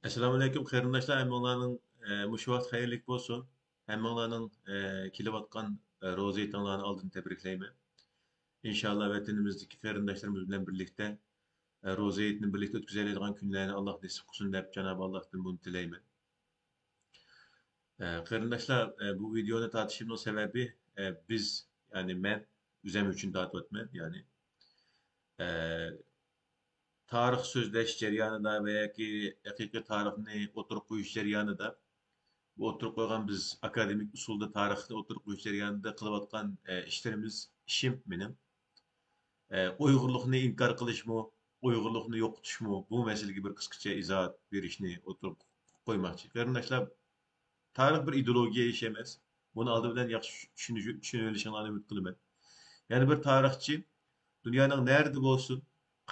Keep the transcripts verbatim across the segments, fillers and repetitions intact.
ئەسسالامۇئەلەيكۇم قېرىنداشلار، ھەممىڭلارنىڭ، ئە، مۇشۇ ۋاقىت خەيرلىك بولسۇن. ھەممىڭلارنىڭ، ئە، كېلىۋاتقان، ئە، روزا ھېيتىڭلارنى ئالدىن تەبرىكلەيمەن. ئىنشاللا ۋەتىنىمىزدىكى قېرىنداشلىرىمىز بىلەن بىرلىكتە، ئە، روزا ھېيتنى بىرلىكتە ئۆتكۈزەلەيدىغان كۈنلەرنى ئاللا نېسىپ قىلسۇن دەپ جانابى ئاللاھتىن بۇنى تىلەيمەن. ئە، قېرىنداشلار، ئە، بۇ ۋىدېئونى تارتىشىمنىڭ سەۋەبى، ئە، بىز، يەنى مەن ئۆزۈم ئۈچۈن تارتىۋاتىمەن، يەنى، ئە، تارىخ سۆزلەش جەريانىدا ۋە ياكى ھەقىقىي تارىخنى ئوتتۇرىغا قويۇش جەريانىدا، بۇ ئوتتۇرىغا قويغان بىز ئاكادېمىك ئۇسۇلدا تارىخنى ئوتتۇرىغا قويۇش جەريانىدا قىلىۋاتقان، ئە، ئىشلىرىمىز، ئىشىم مېنىڭ، ئە، ئۇيغۇرلۇقنى ئىنكار قىلىشمۇ، ئۇيغۇرلۇقنى يوقىتىشمۇ، بۇ مەسىلىگە بىر قىسقىچە ئىزاھات بېرىشنى ئوتتۇرىغا قويماقچى. قېرىنداشلار، تارىخ بىر ئىدېئولوگىيە ئىشى ئەمەس. بۇنى ئالدى بىلەن ياخشى چۈشىنىش-، چۈشىنىۋېلىشىڭلارنى ئۈمىد قىلىمەن. يەنە بىر تارىخچى دۇنيانىڭ نەدە بولسۇن،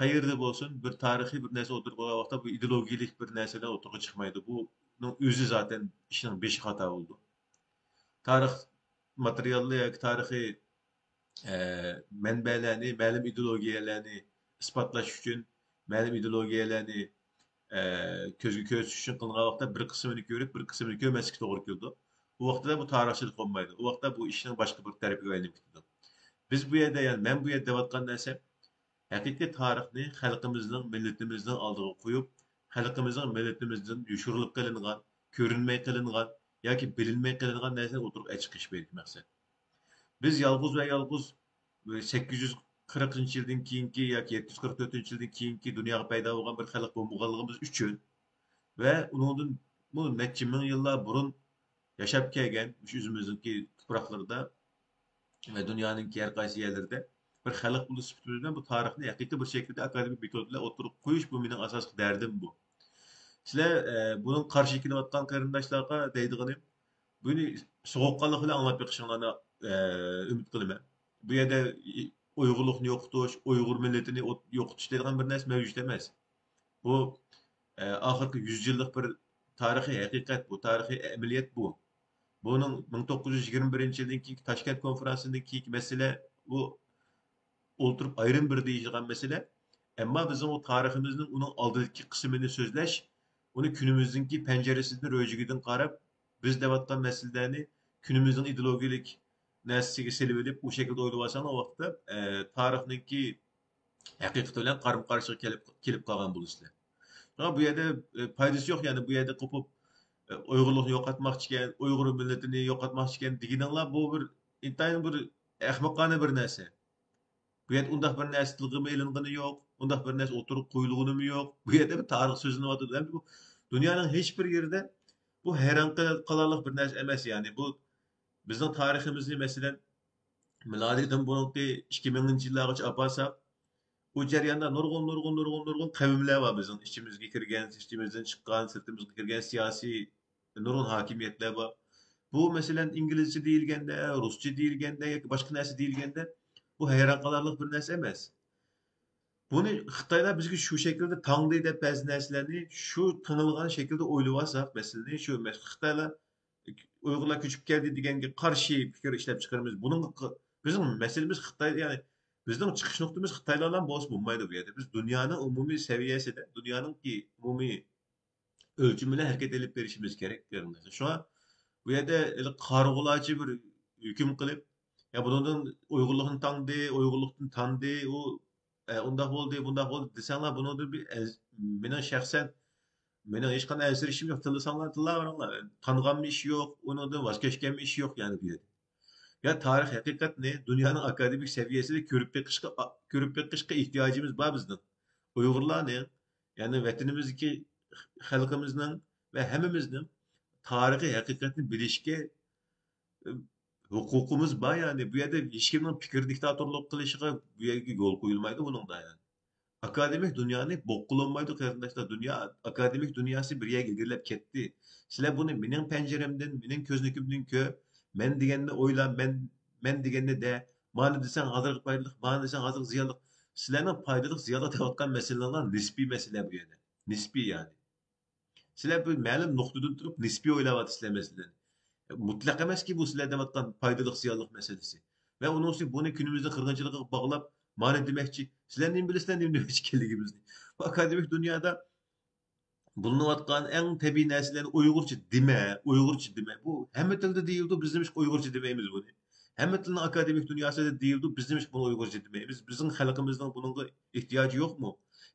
قەيەردە بولسۇن، بىر تارىخىي بىر نەرسە ئوتتۇرىغا قويغان ۋاقىتتا بۇ ئىدېئولوگىيەلىك بىر نەرسە بىلەن ئوتتۇرىغا چىقمايدۇ. بۇنىڭ ئۆزى زاتەن ئىشنىڭ بېشى خاتا بولىدۇ. تارىخ ماتېرىيالى ياكى تارىخىي، ئە، مەنبەلەرنى، مەلۇم ئىدېئولوگىيەلەرنى ئىسپاتلاش ئۈچۈن، مەلۇم ئىدېئولوگىيەلەرنى، ئە، كۆزگە كۆرسىتىش ئۈچۈن قىلىنغان ۋاقىتتا بىر قىسمىنى كۆرۈپ، بىر قىسمىنى كۆرمەسلىككە توغرا كېلىدۇ. ئۇ ۋاقىتتا بۇ تارىخچىلىق بولمايدۇ. ئۇ ۋاقىتتا بۇ ئىشنىڭ باشقا بىر تەرىپىگە ئايلىنىپ كېتىدۇ. بىز بۇ يەردە، يەنى مەن بۇ يەردە دەۋاتقان نەرسەم، ھەقىقىي تارىخنى خەلقىمىزنىڭ، مىللىتىمىزنىڭ ئالدىغا قويۇپ، خەلقىمىزنىڭ، مىللىتىمىزدىن يوشۇرۇلۇپ قېلىنغان، كۆرۈنمەي قېلىنغان ياكى بىلىنمەي قېلىنغان نەرسىنى ئوتتۇرىغا چىقىرىش مەقسەت. بىز يالغۇز ۋە يالغۇز سەككىز يۈز قىرىقىنچى يىلدىن كېيىنكى ياكى يەتتە يۈز قىرىق تۆتىنچى يىلدىن كېيىنكى دۇنياغا پەيدا بولغان بىر خەلق بولمىغانلىقىمىز ئۈچۈن ۋە ئۇنىڭدىن بۇ نەچچە مىڭ يىللار بۇرۇن ياشاپ كەلگەن، مۇشۇ ئۆزىمىزنىڭكى تۇپراقلىرىدا ۋە دۇنيانىڭكى ھەر قايسى يەرلىرىدە بىر خەلق بولۇش سۈپىتىمىز بىلەن بۇ تارىخنى ھەقىقىي بىر شەكىلدە ئاكادېمىك مېتود بىلەن ئوتتۇرىغا قويۇش، بۇ مېنىڭ ئاساسلىق دەردىم بۇ. سىلەر، ئە، بۇنىڭغا قارشى كېلىۋاتقان قېرىنداشلارغا دەيدىغىنىم، بۇنى سوغۇققانلىق بىلەن ئاڭلاپ بېقىشىڭلارنى، ئە، ئۈمىد قىلىمەن. بۇ يەردە ئۇيغۇرلۇقنى يوقىتىش، ئۇيغۇر مىللىتىنى ئوت-، يوقىتىش دەيدىغان بىر نەرسە مەۋجۇت ئەمەس. بۇ، ئە، ئاخىرقى يۈز يىللىق بىر تارىخىي ھەقىقەت بۇ، تارىخىي ئەمەلىيەت بۇ. بۇنىڭ مىڭ توققۇز يۈز يىگىرمە بىرىنچى يىلدىن كېيىنكى تاشكەنت كونفېرانسىدىن كېيىنكى مەسىلە، بۇ ئولتۇرۇپ ئايرىم بىر دېيىشىدىغان مەسىلە. ئەمما بىزنىڭ ئۇ تارىخىمىزنىڭ ئۇنىڭ ئالدىدىكى قىسمىنى سۆزلەش، ئۇنى كۈنىمىزنىڭكى پەنجىرىسىدىن، رۆژىگىدىن قاراپ، بىز دەۋاتقان مەسىلىلەرنى كۈنىمىزنىڭ ئىدېئولوگىيەلىك نەرسىسىگە سېلىۋېلىپ، ئۇ شەكىلدە ئويلىۋالساڭلار، ئۇ ۋاقىتتا، ئە، تارىخنىڭكى ھەقىقىتى بىلەن قارمۇ قارشىغا كېلىپ، كېلىپ قالغان بولىسىلەر. شۇڭا بۇ يەردە، ئە، پايدىسى يوق، يەنى بۇ يەردە قوپۇپ، ئە، ئۇيغۇرلۇقنى يوقاتماقچىكەن، ئۇيغۇر مىللىتىنى يوقاتماقچىكەن دېگىنىڭلار، بۇ بىر ئىنتايىن بىر ئەخمىقانە بىر نەرسە. بۇ يەردە ئۇنداق بىر نەرسە تىلغىمۇ ئېلىنغىنى يوق، ئۇنداق بىر نەرسە ئوتتۇرىغا قويۇلغىنىمۇ يوق. بۇ يەردە بىر تارىخ سۆزلىنىۋاتىدۇ. ئەمدى بۇ دۇنيانىڭ ھېچ بىر يېرىدە بۇ ھەيران قال-، قالارلىق بىر نەرسە ئەمەس، يەنى بۇ بىزنىڭ تارىخىمىزنى، مەسىلەن، مىلادىدىن بۇرۇنقى ئىككى مىڭىنچى يىللارغىچە ئاپارساق، ئۇ جەرياندا نۇرغۇن، نۇرغۇن، نۇرغۇن، نۇرغۇن قەۋملەر بار بىزنىڭ ئىچىمىزگە كىرگەن، ئىچىمىزدىن چىققان، سىرتىمىزغا كىرگەن سىياسىي نۇرغۇن ھاكىمىيەتلەر بار. بۇ، مەسىلەن، ئىنگلىزچە دېيىلگەندە، رۇسچە دېيىلگەندە ياكى باشقا نەرسە دېيىلگەندە، بۇ ھەيران قالارلىق بىر نەرسە ئەمەس. بۇنى خىتايلار بىزگە شۇ شەكىلدە تاڭدى دەپ بەزى نەرسىلەرنى شۇ تېڭىلغان شەكىلدە ئويلىۋالساق مەسىلىنى، شۇ مەس-، خىتايلار، ئۇيغۇرلار كۆچۈپ كەلدى دېگەنگە قارشى پىكىر ئىشلەپ چىقىرىمىز. بۇنىڭغا ق-، بىزنىڭ مەسىلىمىز خىتاي، يەنى بىزنىڭ چىقىش نۇقتىمىز خىتايلار بىلەن بولسا بولمايدۇ بۇ يەردە. بىز دۇنيانىڭ ئومۇمىي سەۋىيەسىدە، دۇنيانىڭكى ئومۇمىي ئۆلچىمى بىلەن ھەرىكەت ئېلىپ بېرىشىمىز كېرەك، قېرىنداشلار. شۇڭا بۇ يەردە ھېلى قارىغۇلارچە بىر ھۆكۈم قىلىپ، يا بۇنىڭدىن ئۇيغۇرلۇقنى تاڭدى، ئۇيغۇرلۇقتىن تاندى، ئۇ، ئە، ئۇنداق بولدى، بۇنداق بولدى دېسەڭلار، بۇنىڭدىن بىر ئەز-، مېنىڭ شەخسەن، مېنىڭ ھېچقانداق ئەنسىرىشىم يوق. تىللىساڭلار تىللاۋېرىڭلار. تانغانمۇ ئىش يوق، ئۇنىڭدىن ۋاز كەچكەنمۇ ئىش يوق، يەنى بۇ يەردە. يا تارىخ ھەقىقەتنى دۇنيانىڭ ئاكادېمىك سەۋىيەسىدە كۆرۈپ بېقىشقا، كۆرۈپ بېقىشقا ئېھتىياجىمىز بار بىزنىڭ. ئۇيغۇرلارنىڭ، يەنى ۋەتىنىمىزدىكى خەلقىمىزنىڭ ۋە ھەممىمىزنىڭ تارىخىي ھەقىقەتنى بىلىشكە، ھوقۇقىمىز بار، يەنى بۇ يەردە ھېچكىمنىڭ پىكىر دىكتاتورلۇق قىلىشىغا بۇ يەرگە يول قويۇلمايدۇ بۇنىڭدا، يەنى. ئاكادېمىك دۇنيانى بوغقىلانمايدۇ، قېرىنداشلار. دۇنيا، ئاكادېمىك دۇنياسى بىر يەرگە ئىلگىرىلەپ كەتتى. سىلەر بۇنى مېنىڭ پەنجىرەمدىن، مېنىڭ كۆزنىكىمدىن كۆر، مەن دېگەننى ئويلا، مەن، مەن دېگەننى دە، مانا دېسەڭ ھازىرغا پايدىلىق، مانا دېسەڭ ھازىرغا زىيانلىق. سىلەرنىڭ پايدىلىق، زىيانلىق دەۋاتقان مەسىلىلىرىڭلار نىسپىي مەسىلە بۇ يەردە. نىسپىي، يەنى. سىلەر بىر مەلۇم نۇقتىدىن تۇرۇپ نىسپىي ئويلاۋاتىسىلەر مەسىلىنى. مۇتلەق ئەمەسكى بۇ سىلەر دەۋاتقان پايدىلىق، زىيانلىق مەسىلىسى. ۋە ئۇنىڭ ئۈستىگە بۇنى كۈنىمىزنىڭ قىرغىنچىلىقىغا باغلاپ، مانا دېمەكچى. سىلەر نېمە بىلىسىلەر، نېمە دېمەكچى ئىكەنلىكىمىزنى؟ بۇ ئاكادېمىك دۇنيادا بۇلىنىۋاتقان ئەڭ تەبىئىي نەرسىلەرنى ئۇيغۇرچە دېمە، ئۇيغۇرچە دېمە. بۇ ھەممە تىلدا دېيىلىدۇ، بىز نېمىشقا ئۇيغۇرچە دېمەيمىز بۇنى؟ ھەممە تىلنىڭ ئاكادېمىك دۇنياسىدا دېيىلىدۇ، بىز نېمىشقا بۇنى ئۇيغۇرچە دېمەيمىز؟ بىزنىڭ خەلقىمىزنىڭ بۇنىڭغا ئېھتىياجى يوقمۇ؟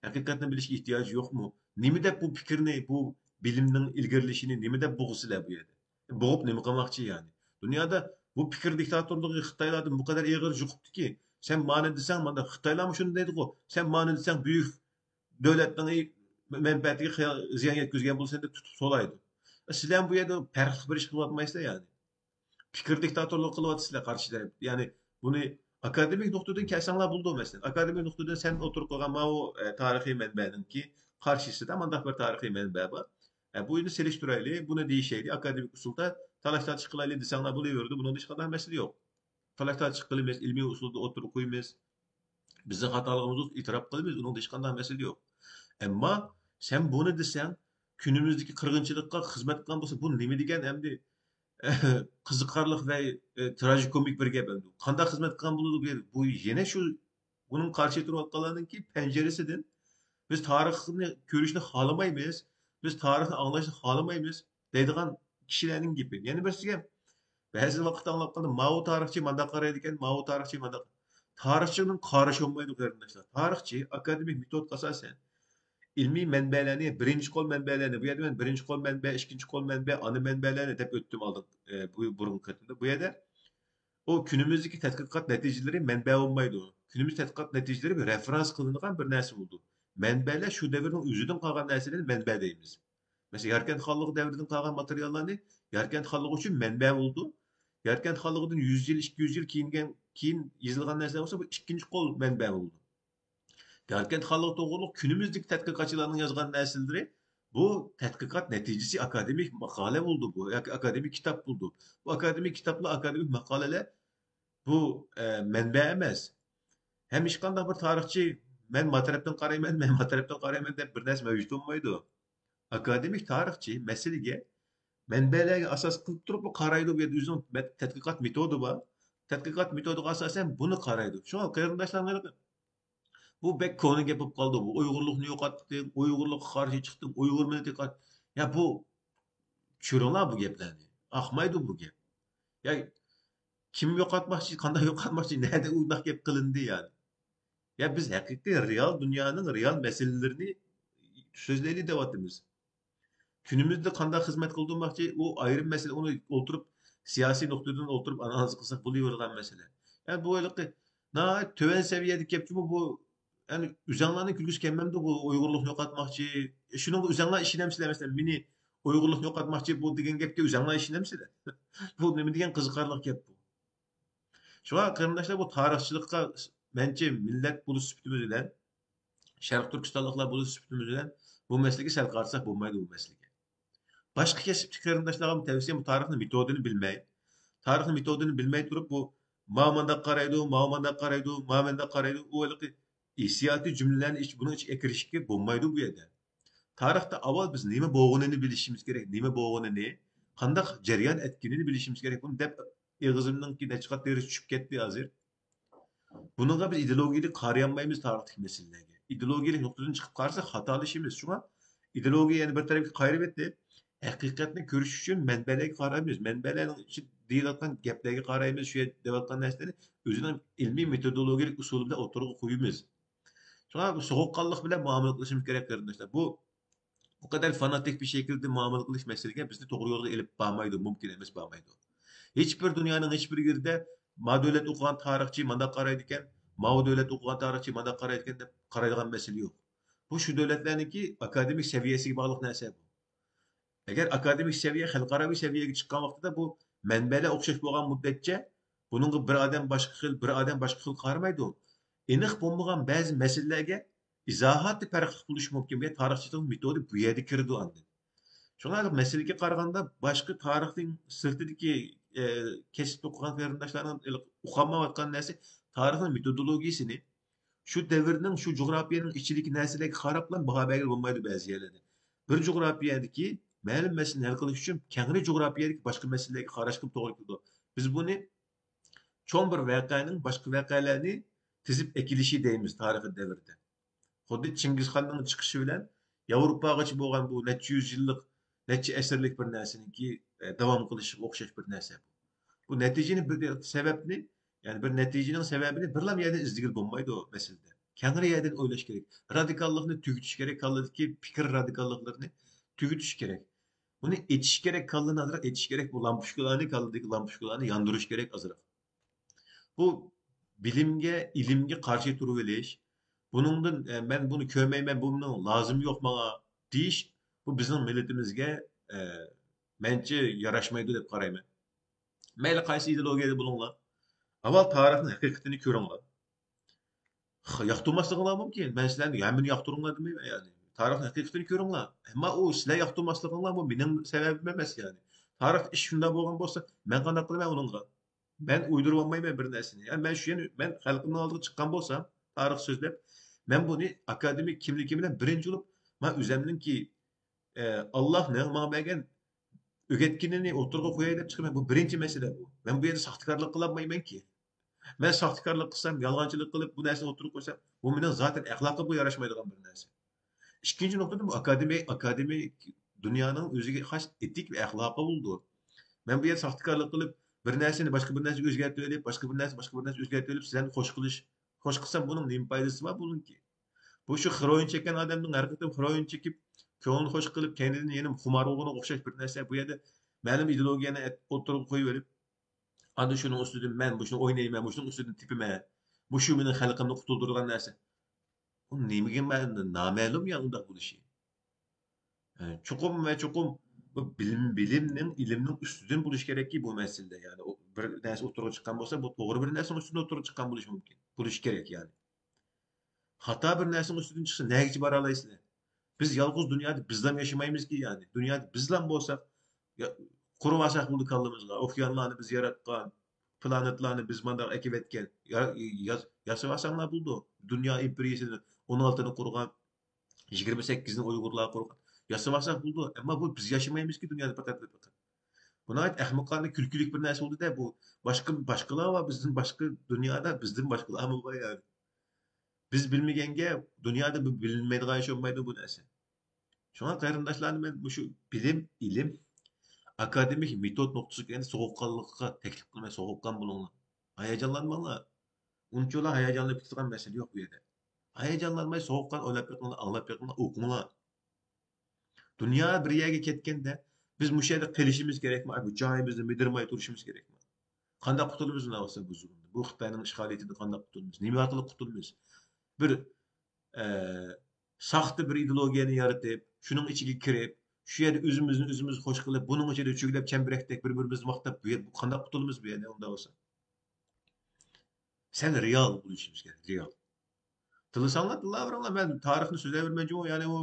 ھەقىقەتنى بىلىشكە ئېھتىياجى يوقمۇ؟ نېمە دەپ بۇ پىكىرنى، بۇ بىلىمنىڭ ئىلگىرىلىشىنى نېمە دەپ بوغىسىلەر بۇ يەردە؟ بوغۇپ نېمە قىلماقچى يەنى؟ دۇنيادا بۇ پىكىر دىكتاتورلۇقى خىتايلاردىن بۇ قەدەر ئېغىر يۇقۇپتۇكى، سەن مانى دېسەڭ مانداق، خىتايلارمۇ شۇنى دەيدىغۇ، سەن مانى دېسەڭ بۈيۈك دۆلەتنىڭ مەنپەئەتىگە زىيان يەتكۈزگەن بولىسەن دەپ تۇتۇپ سولايدۇ. سىلەر بۇ يەردە پەرقلىق بىر ئىش قىلىۋاتمايسىلەر يەنى. پىكىر دىكتاتورلۇقى قىلىۋاتىسىلەر قارشى تەرەپ. يەنى بۇنى ئاكادېمىك نۇقتىدىن كەلسەڭلار بولىدۇ مەسىلەن. ئاكادېمىك نۇقتىدىن سەن ئوتتۇرىغا قويغان ماۋۇ، ئە، تارىخىي مەنبەنىڭكى قارشىسىدا مانداق بىر تارىخىي مەنبە بار. ئە، بۇ يەرنى سېلىشتۇرايلى، بۇنى دېيىشەيلى، ئاكادېمىك ئۇسۇلدا تالاش-تارتىش قىلايلى دېسەڭلار بولۇۋېرىدۇ، بۇنىڭدا ھېچقانداق مەسىلە يوق. تالاش-تارتىش قىلىمىز، ئىلمىي ئۇسۇلدا ئوتتۇرىغا قويىمىز. بىزنىڭ خاتالىقىمىزنى ئېتىراپ قىلىمىز، ئۇنىڭدا ھېچقانداق مەسىلە يوق. ئەمما سەن بۇنى دېسەڭ، كۈنىمىزدىكى قىرغىنچىلىققا خىزمەت قىلغان بولسا، بۇ نېمە دېگەن ئەمدى قىزىقارلىق ۋە، ئە، تراژىكومىك بىر گەپ ئەمدى. قانداق خىزمەت قىلغان بولىدۇ بۇ يەردە؟ بۇ يەنە شۇ، بۇنىڭ قارشى تۇرۇۋاتقانلارنىڭكى پەنجىرىسىدىن بىز تارىخنى كۆرۈشنى خالىمايمىز، بىز تارىخنى ئاڭلاشنى خالىمايمىز دەيدىغان كىشىلەرنىڭ گېپى. يەنە بىرسىگە، بەزى ۋاقىتتا ئاڭلاپ قالدىم، ماۋۇ تارىخچى مانداق قارايدىكەن، ماۋۇ تارىخچى مانداق. تارىخچىنىڭ قارىشى بولمايدۇ، قېرىنداشلار. تارىخچى ئاكادېمىك مېتودقا ئاساسەن، ئىلمىي مەنبەلەرنى، بىرىنچى قول مەنبەلەرنى، بۇ يەردە مەن بىرىنچى قول مەنبە، ئىككىنچى قول مەنبە، ئانا مەنبەلەرنى دەپ ئۆتتۈم ئالدىن، ئە، بۇ بۇرۇنقى قېتىمدا. بۇ يەردە ئۇ كۈنىمىزدىكى تەتقىقات نەتىجىلىرى مەنبە بولمايدۇ. كۈنىمىز تەتقىقات نەتىجىلىرى بىر رېفېرانس قىلىنىدىغان بىر نەرسە بولىدۇ. مەنبەلەر شۇ دەۋرنىڭ ئۆزىدىن قالغان نەرسىلەرنى مەنبە دەيمىز. مەسىلەن، ياركەنت خانلىقى دەۋرىدىن قالغان ماتېرىياللارنى ياركەنت خانلىقى ئۈچۈن مەنبە بولىدۇ. ياركەنت خانلىقىدىن يۈز يىل، ئىككى يۈز يىل كېيىنگەن، كېيىن يېزىلغان نەرسىلەر بولسا، بۇ ئىككىنچى قول مەنبە بولىدۇ. ياركەنت خانلىقى توغرۇلۇق كۈنىمىزدىكى تەتقىقاتچىلارنىڭ يازغان نەرسىلىرى، بۇ تەتقىقات نەتىجىسى، ئاكادېمىك ماقالە بولىدۇ بۇ، ياكى ئاكادېمىك كىتاب بولىدۇ. بۇ ئاكادېمىك كىتابلار، ئاكادېمىك ماقالىلەر بۇ، ئە، مەنبە ئەمەس. ھەم ھېچقانداق بىر تارىخچى، مەن ما تەرەپتىن قارايمەن، مەن ما تەرەپتىن قارايمەن دەپ بىر نەرسە مەۋجۇت بولمايدۇ. ئاكادېمىك تارىخچى مەسىلىگە مەنبەلەرگە ئاساس قىلىپ تۇرۇپلا قارايدۇ، بۇ يەردە ئۆزىنىڭ مە-، تەتقىقات مېتودى بار. تەتقىقات مېتودىغا ئاساسەن بۇنى قارايدۇ. شۇڭا قېرىنداشلار، بۇ بەك كونا گەپ بولۇپ قالدى. بۇ ئۇيغۇرلۇقنى يوقاتتىڭ، ئۇيغۇرلۇققا قارشى چىقتىڭ، ئۇيغۇر مىللىتىگە قار-، يا بۇ چۈشۈرۈڭلار بۇ گەپلەرنى. ئاقمايدۇ بۇ گەپ. يا كىم يوقاتماقچى، قانداق يوقاتماقچى، نەدە ئۇنداق گەپ قىلىندى يا؟ يا بىز ھەقىقىي رېئال دۇنيانىڭ رېئال مەسىلىلىرىنى سۆزلەيلى دەۋاتىمىز. كۈنىمىزدە قانداق خىزمەت قىلدۇرماقچى، ئۇ ئايرىم مەسىلە، ئۇنى ئولتۇرۇپ سىياسىي نۇقتىدىن ئولتۇرۇپ ئانالىز قىلساق بولۇۋېرىدىغان مەسىلە. يەنى بۇ ھېلىقى ناھايىتى تۆۋەن سەۋىيەدە كەپچىمۇ بۇ، يەنى ئۆزەڭلارنىڭ كۈلكىسى كەلمەمدۇ بۇ ئۇيغۇرلۇقنى يوقاتماقچى؟ شۇنىڭغا ئۆزەڭلار ئىشىنەمسىلەر؟ مەسىلەن، مېنى ئۇيغۇرلۇقنى يوقاتماقچى بۇ دېگەن گەپكە ئۆزەڭلار ئىشىنەمسىلەر؟ بۇ نېمە دېگەن قىزىقارلىق گەپ بۇ؟ شۇڭا قېرىنداشلار، بۇ تارىخچىلىققا مەنچە مىللەت بولۇش سۈپىتىمىز بىلەن، شەرقىي تۈركىستانلىقلار بولۇش سۈپىتىمىز بىلەن بۇ مەسىلىگە سەل قارىساق بولمايدۇ بۇ مەسىلىگە. باشقا كەسىپتىكى قېرىنداشلارغا تەۋسىيەم، بۇ تارىخنى مېتودىنى بىلمەي، تارىخنى مېتودىنى بىلمەي تۇرۇپ، بۇ ماۋۇ مانداق قارايدۇ، ماۋۇ مانداق قارايدۇ، ماۋۇ مانداق قارايدۇ، ئۇ ھېلىقى ھېسسىياتىي جۈملىلەرنى ئىچ-، بۇنىڭ ئىچىگە ئەكىرىشكە بولمايدۇ بۇ يەردە. تارىختا ئاۋۋال بىز نېمە بولغىنىنى بىلىشىمىز كېرەك، نېمە بولغىنىنى، قانداق جەريان ئەتكىنىنى بىلىشىمىز كېرەك. بۇنى دەپ ئېغىزىمنىڭكى نەچچە قات تېرىسى چۈشۈپ كەتتى ھازىر. بۇنىڭغا بىز ئىدېئولوگىيەلىك قارىيالمايمىز تارىختىكى مەسىلىلەرگە. ئىدېئولوگىيەلىك نۇقتىدىن چىقىپ قارىساق خاتالىشىمىز. شۇڭا ئىدېئولوگىيە يەنە بىر تەرەپكە قايرىۋەتتى. ھەقىقەتنى كۆرۈش ئۈچۈن مەنبەلەرگە قارايمىز. مەنبەلەرنىڭ ئىچىدە دېيىلىۋاتقان گەپلەرگە قارايمىز، شۇ يەردە دەۋاتقان نەرسىلەرنى ئۆزىنىڭ ئىلمىي مېتودولوگىيەلىك ئۇسۇلى بىلەن ئوتتۇرىغا قويىمىز. شۇڭا بۇ سوغۇققانلىق بىلەن مۇئامىلە قىلىشىمىز كېرەك، قېرىنداشلار. بۇ بۇ قەدەر فاناتىك بىر شەكىلدە مۇئامىلە قىلىش مەسىلىگە بىزنى توغرا يولغا ئېلىپ بارمايدۇ، مۇمكىن ئەمەس، بارمايدۇ. ھېچ بىر دۇنيانىڭ ھېچ بىر يېرىدە ما دۆلەت ئوقۇغان تارىخچى مانداق قارايدىكەن، ماۋۇ دۆلەت ئوقۇغان تارىخچى مانداق قارايدىكەن دەپ قارايدىغان مەسىلە يوق. بۇ شۇ دۆلەتلەرنىڭكى ئاكادېمىك سەۋىيەسىگە باغلىق نەرسە بۇ. ئەگەر ئاكادېمىك سەۋىيە، خەلقئاراۋى سەۋىيەگە چىققان ۋاقتىدا بۇ مەنبەلەر ئوخشاش بولغان مۇددەتچە بۇنىڭغا بىر ئادەم باشقا خىل، بىر ئادەم باشقا خىل قارىمايدۇ. ئېنىق بولمىغان بەزى مەسىلىلەرگە ئىزاھاتى پەرقلىق بولۇشى مۇمكىن. بۇ يەردە تارىخچىنىڭ مېتودى بۇ يەردە كىرىدۇ ئاندىن. شۇڭا مەسىلىگە قارىغاندا باشقا تارىخنىڭ سىرتىدىكى، ئە، كەسىپتە ئوقۇغان قېرىنداشلارنىڭ ئۇقالمايۋاتقان نەرسە تارىخنىڭ مېتودولوگىيىسىنى، شۇ دەۋرنىڭ، شۇ جۇغراپىيەنىڭ ئىچىدىكى نەرسىلەرگە قاراپلا باھا بەرگىلى بولمايدۇ بەزى يەرلەردە. بىر جۇغراپىيەدىكى مەلۇم مەسىلىنى ھەل قىلىش ئۈچۈن كەڭرى جۇغراپىيەدىكى باشقا مەسىلىلەرگە قاراشقا توغرا كېلىدۇ. بىز بۇنى چوڭ بىر ۋەقەنىڭ باشقا ۋەقەلەرنى تىزىپ ئەكېلىشى دەيمىز تارىخىي دەۋردە. خۇددى چىڭگىزخاننىڭ چىقىشى بىلەن ياۋروپاغىچە بولغان بۇ نەچچە يۈز يىللىق، نەچچە ئەسىرلىك بىر نەرسىنىڭكى، ئە، داۋام قىلىشىغا ئوخشاش بىر نەرسە بۇ. بۇ نەتىجىنى بىر سەۋەبنى، يەنى بىر نەتىجىنىڭ سەۋەبىنى بىرلا يەردىن ئىزدىگىلى بولمايدۇ مەسىلىدە. كەڭرى يەردىن ئويلاش كېرەك. رادىكاللىقنى تۈگىتىش كېرەك، كاللىدىكى پىكىر رادىكاللىقلىرىنى تۈگىتىش كېرەك. بۇنى ئېچىش كېرەك، كاللىنى ئازراق ئېچىش كېرەك. بۇ لامپۇچكىلارنى، كاللىدىكى لامپۇچكىلارنى ياندۇرۇش كېرەك ئازراق. بۇ بىلىمگە، ئىلىمگە قارشى تۇرۇۋېلىش، بۇنىڭدىن، ئە، مەن بۇنى كۆرمەيمەن، بۇ مېنىڭ لازىمى يوق ماڭا دېيىش، بۇ بىزنىڭ مىللىتىمىزگە، ئە، مەنچە ياراشمايدۇ دەپ قارايمەن. مەيلى قايسى ئىدېئولوگىيەدە بولۇڭلار، ئاۋۋال تارىخنىڭ ھەقىقىتىنى كۆرۈڭلار. خ-، ياقتۇرماسلىقىڭلار مۇمكىن. مەن سىلەرنى ھەممىنى ياقتۇرۇڭلار دېمەيمەن، يەنى. تارىخنىڭ ھەقىقىتىنى كۆرۈڭلار. ئەمما ئۇ سىلەر ياقتۇرماسلىقىڭلار، بۇ مېنىڭ سەۋەبىم ئەمەس، يەنى. تارىختا ئىش شۇنداق بولغان بولسا، مەن قانداق قىلىمەن ئۇنىڭغا؟ مەن ئۇيدۇرۇۋالمايمەن بىر نەرسىنى. يەنى مەن شۇ يەنى، مەن خەلقىمنىڭ ئالدىغا چىققان بولسام، تارىخ سۆزلەپ، مەن بۇنى ئاكادېمىك كىملىكىم بىلەن بىرىنچى بولۇپ، مەن ئۆزۈمنىڭكى، ئە، ئاللاھنىڭ ماڭا بەرگەن ئۆگەتكىنىنى ئوتتۇرىغا قوياي دەپ چىقىمەن. بۇ بىرىنچى مەسىلە بۇ. مەن بۇ يەردە ساختىكارلىق قىلالمايمەنكى. مەن ساختىكارلىق قىلسام، يالغانچىلىق قىلىپ، بۇ نەرسىنى ئوتتۇرىغا قويسام، بۇ مېنىڭ زاتەن ئەخلاقىمغا ياراشمايدىغان بىر نەرسە. ئىككىنچى نۇقتىدىن، بۇ ئاكادېمىك، ئاكادېمىك دۇنيانىڭ ئۆزىگە خاس ئېتىك ۋە ئەخلاقى بولىدۇ. مەن بۇ يەردە ساختىكارلىق قىلىپ، بىر نەرسىنى باشقا بىر نەرسىگە ئۆزگەرتىۋېلىپ، باشقا بىر نەرسە، باشقا بىر نەرسە ئۆزگەرتىۋېلىپ، سىلەرنى خوش قىلىش، خوش قىلسام، بۇنىڭ نېمە پايدىسى بار بۇنىڭكى؟ بۇ شۇ خېروئىن چەككەن ئادەمنىڭ ھەر قېتىم خېروئىن چېكىپ، كۆڭلىنى خوش قىلىپ، كەينىدىن يەنە خۇمار بولغىنىغا ئوخشاش بىر نەرسە. بۇ يەردە مەلۇم ئىدېئولوگىيەنى ئوتتۇرىغا قويۇۋېلىپ، ئاندىن شۇنىڭ ئۈستىدىن مەن مۇشۇنى ئوينايمەن، مۇشۇنىڭ ئۈستىدىن تېپىمەن، مۇشۇ مېنىڭ خەلقىمنى قۇتۇلدۇرىدىغان نەرسە. ئۇ نېمىگە مە-، نامەلۇم يا ئۇنداق بولۇشى. ئە، چوقۇم ۋە چوقۇم بۇ بىلىم، بىلىمنىڭ، ئىلىمنىڭ ئۈستىدىن بولۇشى كېرەككى، بۇ مەسىلىدە. يەنى ئۇ بىر نەرسە ئوتتۇرىغا چىققان بولسا، بۇ توغرا بىر نەرسىنىڭ ئۈستىدىن ئوتتۇرىغا چىققان بولۇشى مۇمكىن. بولۇشى كېرەك، يەنى. خاتا بىر نەرسىنىڭ ئۈستىدىن چىقسا، نەگىچە بارالايسىلەر؟ بىز يالغۇز دۇنيادا بىزلام ياشىمايمىزكى، يەنى. دۇنيادا بىزلام بولساق، يا-، قۇرۇۋالساق بولدى كاللىمىزغا. ئوكيانلارنى بىز ياراتقان، پلانېتلارنى بىز مانداق ئەكىۋەتكەن، يا-، ياس-، ياسىۋالساڭلار بولىدۇ. دۇنيا ئىمپېرىيىسىنى، ئون ئالتىنى قۇرغان، يىگىرمە سەككىزنى ئۇيغۇرلار قۇرغان. ياسىۋالساق بولىدۇ. ئەمما بۇ بىز ياشىمايمىزكى دۇنيادا پەقەت ۋە پەقەت. بۇ ناھايىتى ئەخمىقانە، كۈلكىلىك بىر نەرسە بولدى-دە، بۇ باشقا، باشقىلار بار بىزدىن باشقا دۇنيادا، بىزدىن باشقىلارمۇ بار يەنى. بىز بىلمىگەنگە دۇنيادا بىر بىلىنمەيدىغان ئىش بولمايدۇ بۇ نەرسە. شۇڭا قېرىنداشلارنى مەن مۇشۇ بىلىم، ئىلىم، ئاكادېمىك مېتود نۇقتىسىغا كەلگەندە سوغۇققانلىققا تەكلىپ قىلىمەن، سوغۇققان بولۇڭلار. ھاياجانلانماڭلار. ئۇنچىۋالا ھاياجانلىنىپ كېتىدىغان مەسىلە يوق بۇ يەردە. ھاياجانلانماي سوغۇققان ئويلاپ بېقىڭلار، ئاڭلاپ بېقىڭلار، ئوقۇڭلار. دۇنيا بىر يەرگە كەتكەندە، بىز مۇشۇ يەردە قېلىشىمىز كېرەكمۇ؟ بۇ جايىمىزدا مىدىرماي تۇرۇشىمىز كېرەكمۇ؟ قانداق قۇتۇلىمىز ئۇنداق بولسا بۇ زۇلۇمدىن؟ بۇ خىتاينىڭ ئىشغالىيىتىدىن قانداق قۇتۇلىمىز؟ نېمە ئارقىلىق قۇتۇلىمىز؟ بىر، ئە، ساختا بىر ئىدېئولوگىيەنى يارىتىپ، شۇنىڭ ئىچىگە كىرىپ، شۇ يەردە ئۆزىمىزنى ئۆزىمىز خوش قىلىپ، بۇنىڭ ئىچىدە چۆگىلەپ، چەمبىرەكتەك بىر-بىرىمىزنى ماختاپ، بۇ يەردە قانداق قۇتۇلىمىز بۇ يەردە ئۇنداق بولسا؟ سەل رېئال بولۇشىمىز كېرەك، رېئال. تىللىساڭلار تىللاۋېرىڭلار، مەن تارىخنى سۆزلەۋېرىمەن جۇمۇ، يەنى ئۇ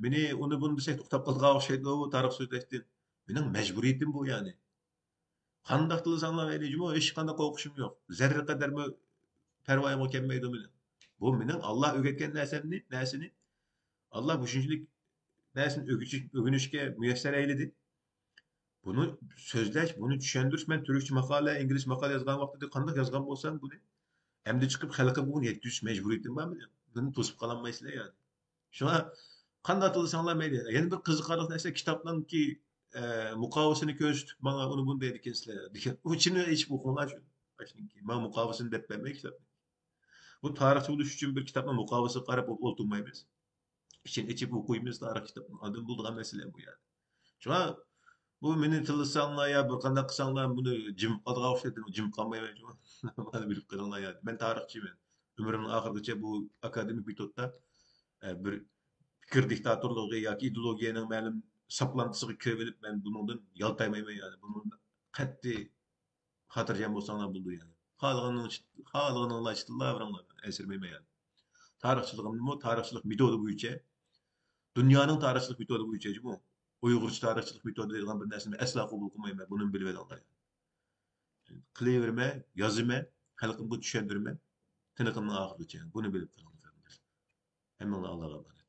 مېنى ئۇنى بۇنى دېسەك توختاپ قالىدىغان ئوخشايدۇ بۇ تارىخ سۆزلەشتىن. مېنىڭ مەجبۇرىيىتىم بۇ يەنى. قانداق تىللىساڭلار مەيلى جۇمۇ، ھېچقانداق قورقۇشۇم يوق. زەررە قەدەرمۇ پەرۋايىمغا كەلمەيدۇ مېنىڭ. بۇ مېنىڭ ئاللا ئۆگەتكەن نەرسەمنى، نەرسىنى ئاللا مۇشۇنچىلىك نەرسىنى ئۆگىتىش، ئۆگىنىشكە مۇيەسسەر ئەيلىدى. بۇنى سۆزلەش، بۇنى چۈشەندۈرۈش، مەن تۈركچە ماقالە، ئىنگلىزچە ماقالە يازغان ۋاقتىدا قانداق يازغان بولسام بۇنى، ئەمدى چىقىپ خەلقىمگە بۇنى يەتكۈزۈش مەجبۇرىيىتىم بار مېنىڭ. بۇنى توسۇپ قالالمايسىلەر يەنى. شۇڭا قانداق تىللىساڭلار مەيلى. يەنە بىر قىزىقارلىق نەرسە، كىتابنىڭكى، ئە، مۇقاۋىسىنى كۆرسىتىپ ماڭا ئۇنى بۇنى دەيدىكەنسىلەر دېگەن. ئۇ ئىچىنى ئېچىپ ئوقۇڭلار شۇ. ماڭا مۇقاۋىسىنى دەپ بەرمەي كىتابنى. بۇ تارىخچى بولۇش ئۈچۈن بىر كىتابنىڭ مۇقاۋىسىگە قاراپ ئولتۇرمايمىز. ئىچىنى ئېچىپ ئوقۇيمىز تارىخ كىتابنى. ئاندىن بولىدىغان مەسىلە بۇ يەنى. شۇڭا بۇ مېنى تىللىساڭلار يا بىر قانداق قىلساڭلار، بۇنى جىمىپ قالىدىغان ئوخشايدۇ. جىمىپ قالمايمەن شۇڭا. مانا بىلىپ قېلىڭلار يا. مەن تارىخچىمەن. ئۆمرۈمنىڭ ئاخىرىغىچە بۇ ئاكادېمىك مېتودتا، ئە، بىر پىكىر دىكتاتورلۇقى ياكى ئىدېئولوگىيەنىڭ مەلۇم ساپلانتىسىغا كىرىۋېلىپ، مەن بۇنىڭدىن يالتايمايمەن يەنى. بۇنىڭدىن قەتئىي خاتىرجەم بولساڭلار بولىدۇ يەنى. خالىغىنىڭ-، خالىغىنىڭلارچە تىللاۋېرىڭلار، ئەنسىرىمەيمەن يەنى. تارىخچىلىقىمنىمۇ تارىخچىلىق مېتودى بويىچە، دۇنيانىڭ تارىخچىلىق مېتودى بويىچە جۇمۇ، ئۇيغۇرچە تارىخچىلىق مېتودى دەيدىغان بىر نەرسىنى ئەسلا قوبۇل قىلمايمەن، بۇنىمۇ بىلىۋېلىڭلار. قىلىۋېرىمەن، يازىمەن، خەلقىمگە چۈشەندۈرىمەن، تىنىقىمنىڭ ئاخىرىغىچە، بۇنى بىلىپ قېلىڭلار قېرىنداشلار. ھەممىڭلار ئاللاغا ئامانەت.